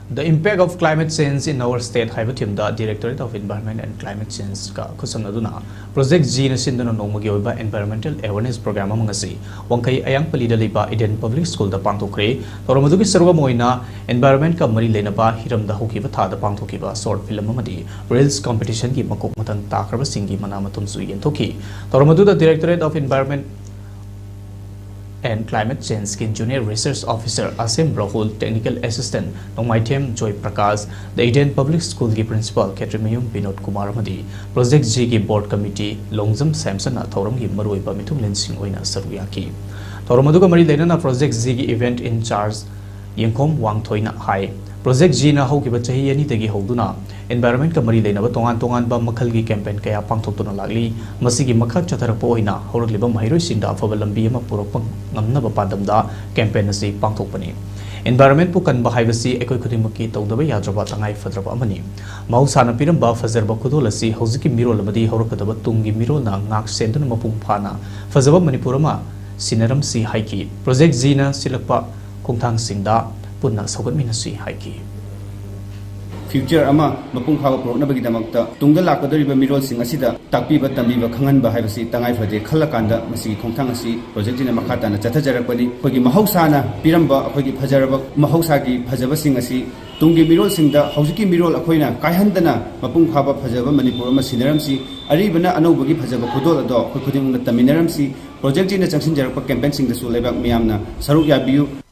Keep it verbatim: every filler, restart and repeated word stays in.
The Impact of Climate Change in Our State ꯍꯥꯏꯕ ꯊꯤꯝꯗ Directorate of Environment and Climate Change ꯀ ꯈꯨꯠꯁꯝꯅꯗꯨꯅ Project G ꯅ ꯁꯤꯟꯗꯨꯅ ꯅꯣꯡꯃꯒꯤ ꯑꯣꯏꯕ Environmental Awareness Program ꯑꯃ ꯉꯁꯤ ꯋꯥꯡꯈꯩ ꯑꯌꯥꯡꯄꯜꯂꯤꯗ ꯂꯩꯕ Eden Public School ꯗ ꯄꯥꯡꯊꯣꯛꯈ꯭ꯔꯦ꯫ ꯊꯧꯔꯝ ꯑꯗꯨꯒꯤ ꯁꯔꯨꯛ ꯑꯃ ꯑꯣꯏꯅ Environment ꯀ ꯃꯔꯤ ꯂꯩꯅꯕ ꯍꯤꯔꯝꯗ ꯍꯧꯈꯤꯕ ꯊꯥꯗ ꯄꯥꯡꯊꯣꯛꯈꯤꯕ Short Film ꯑꯃꯗꯤ Reels Competition ꯒꯤ ꯃꯀꯣꯛ ꯃꯊꯪ ꯇꯥꯈ꯭ꯔꯕꯁꯤꯡꯒꯤ ꯃꯅꯥ ꯃꯊꯨꯝꯁꯨ ꯌꯦꯟꯊꯣꯛꯈꯤ꯫ ꯊꯧꯔꯝ ꯑꯗꯨꯗ Directorate of Environment and Climate Change ꯀꯤ Junior Research Officer ꯑꯁꯦꯝ Rahul, Technical Assistant Nongmaithem joy Prakash, The Eden Public School ꯒꯤ Principal ꯈꯦꯇ꯭ꯔꯤꯃꯌꯨꯝ ꯕꯤꯅꯣꯗ ꯀꯨꯃꯥꯔ ꯑꯃꯗꯤ Project G ꯒꯤ Board Committee ꯂꯣꯡꯖꯝ ꯁꯦꯝꯁꯟꯅ ꯊꯧꯔꯝꯒꯤ ꯃꯔꯨꯑꯣꯏꯕ ꯃꯤꯊꯨꯡꯂꯦꯟꯁꯤꯡ ꯑꯣꯏꯅ ꯁꯔꯨꯛ ꯌꯥꯈꯤ꯫ ꯊꯧꯔꯝ ꯑꯗꯨꯒ ꯃꯔꯤ ꯂꯩꯅꯅ Project G ꯒꯤ Event In Charge ꯌꯦꯡꯈꯣꯝ ꯋꯥꯡꯊꯣꯏꯅ ꯍꯥꯏ, Project G ꯅ ꯍꯧꯈꯤꯕ ꯆꯍꯤ ꯑꯅꯤꯗꯒꯤ ꯍꯧꯗꯨꯅ Environment ꯀ ꯃꯔꯤ ꯂꯩꯅꯕ ꯇꯣꯉꯥꯟ ꯇꯣꯉꯥꯟꯕ ꯃꯈꯜꯒꯤ campaign ꯀꯌꯥ ꯄꯥꯡꯊꯣꯛꯇꯨꯅ ꯂꯥꯛꯂꯤ꯫ ꯃꯁꯤꯒꯤ ꯃꯈꯥ ꯆꯠꯊꯔꯛꯄ ꯑꯣꯏꯅ ꯍꯧꯔꯛꯂꯤꯕ ꯃꯍꯩꯔꯣꯏꯁꯤꯡꯗ ꯑꯐꯕ ꯂꯝꯕꯤ ꯑꯃ ꯄꯨꯔꯛꯄ ꯉꯝꯅꯕ ꯄꯥꯟꯗꯝꯗ campaign ꯑꯁꯤ ꯄꯥꯡꯊꯣꯛꯄꯅꯤ꯫ Environment ꯄꯨ ꯀꯟꯕ ꯍꯥꯏꯕꯁꯤ ꯑꯩꯈꯣꯏ ꯈꯨꯗꯤꯡꯃꯛꯀꯤ ꯇꯧꯗꯕ ꯌꯥꯗ꯭ꯔꯕ ꯇꯉꯥꯏ ꯐꯗ꯭ꯔꯕ ꯑꯃꯅꯤ꯫ ꯃꯍꯧꯁꯥꯅ ꯄꯤꯔꯝꯕ ꯐꯖꯔꯕ ꯈꯨꯗꯣꯜ ꯑꯁꯤ ꯍꯧꯖꯤꯛꯀꯤ ꯃꯤꯔꯣꯜ ꯑꯃꯗꯤ ꯍꯧꯔꯛꯀꯗꯕ ꯇꯨꯡꯒꯤ ꯃꯤꯔꯣꯜꯅ ꯉꯥꯛ ꯁꯦꯟꯗꯨꯅ ꯃꯄꯨꯡ ꯐꯥꯅ ꯐꯖꯕ ꯃꯅꯤꯄꯨꯔ ꯑꯃ ꯁꯤꯟꯅꯔꯝꯁꯤ ꯍꯥꯏꯈꯤ꯫ Project G ꯅ ꯁꯤꯜꯂꯛꯄ ꯈꯣꯡꯊꯥꯡꯁꯤꯡꯗ ꯄꯨꯟꯅ ꯁꯧꯒꯠꯃꯤꯟꯅꯁꯤ ꯍꯥꯏꯈꯤ꯫ Future ꯑꯃ ꯃꯄꯨꯡ ꯐꯥꯕ ꯄꯨꯔꯛꯅꯕꯒꯤꯗꯃꯛꯇ ꯇꯨꯡꯗ ꯂꯥꯛꯀꯗꯧꯔꯤꯕ ꯃꯤꯔꯣꯜꯁꯤꯡ ꯑꯁꯤꯗ ꯇꯥꯛꯄꯤꯕ ꯇꯝꯕꯤꯕ ꯈꯪꯍꯟꯕ ꯍꯥꯏꯕꯁꯤ ꯇꯉꯥꯏ ꯐꯗꯦ ꯈꯜꯂꯀꯥꯟꯗ ꯃꯁꯤꯒꯤ ꯈꯣꯡꯊꯥꯡ ꯑꯁꯤ Project G ꯅ ꯃꯈꯥ ꯇꯥꯅ ꯆꯠꯊꯖꯔꯛꯄꯅꯤ꯫ ꯑꯩꯈꯣꯏꯒꯤ ꯃꯍꯧꯁꯥꯅ ꯄꯤꯔꯝꯕ ꯑꯩꯈꯣꯏꯒꯤ ꯐꯖꯔꯕ ꯃꯍꯧꯁꯥꯒꯤ ꯐꯖꯕꯁꯤꯡ ꯑꯁꯤ ꯇꯨꯡꯒꯤ ꯃꯤꯔꯣꯜꯁꯤꯡꯗ ꯍꯧꯖꯤꯛꯀꯤ ꯃꯤꯔꯣꯜ ꯑꯩꯈꯣꯏꯅ ꯀꯥꯏꯍꯟꯗꯅ ꯃꯄꯨꯡ ꯐꯥꯕ ꯐꯖꯕ ꯃꯅꯤꯄꯨꯔ ꯑꯃ ꯁꯤꯟꯅꯔꯝꯁꯤ꯫ ꯑꯔꯤꯕꯅ ꯑꯅꯧꯕꯒꯤ ꯐꯖꯕ ꯈꯨꯗꯣꯜ ꯑꯗꯣ ꯑꯩꯈꯣꯏ ꯈꯨꯗꯤꯡꯃꯛꯅ ꯇꯝꯃꯤꯟꯅꯔꯝꯁꯤ꯫ Project G ꯅ ꯆꯪꯁꯤꯟꯖꯔꯛꯄ campaign ꯁꯤꯡꯗꯁꯨ ꯂꯩꯕꯥꯛ ꯃꯤꯌꯥꯝꯅ ꯁꯔꯨꯛ ꯌꯥꯕꯤꯌꯨ꯫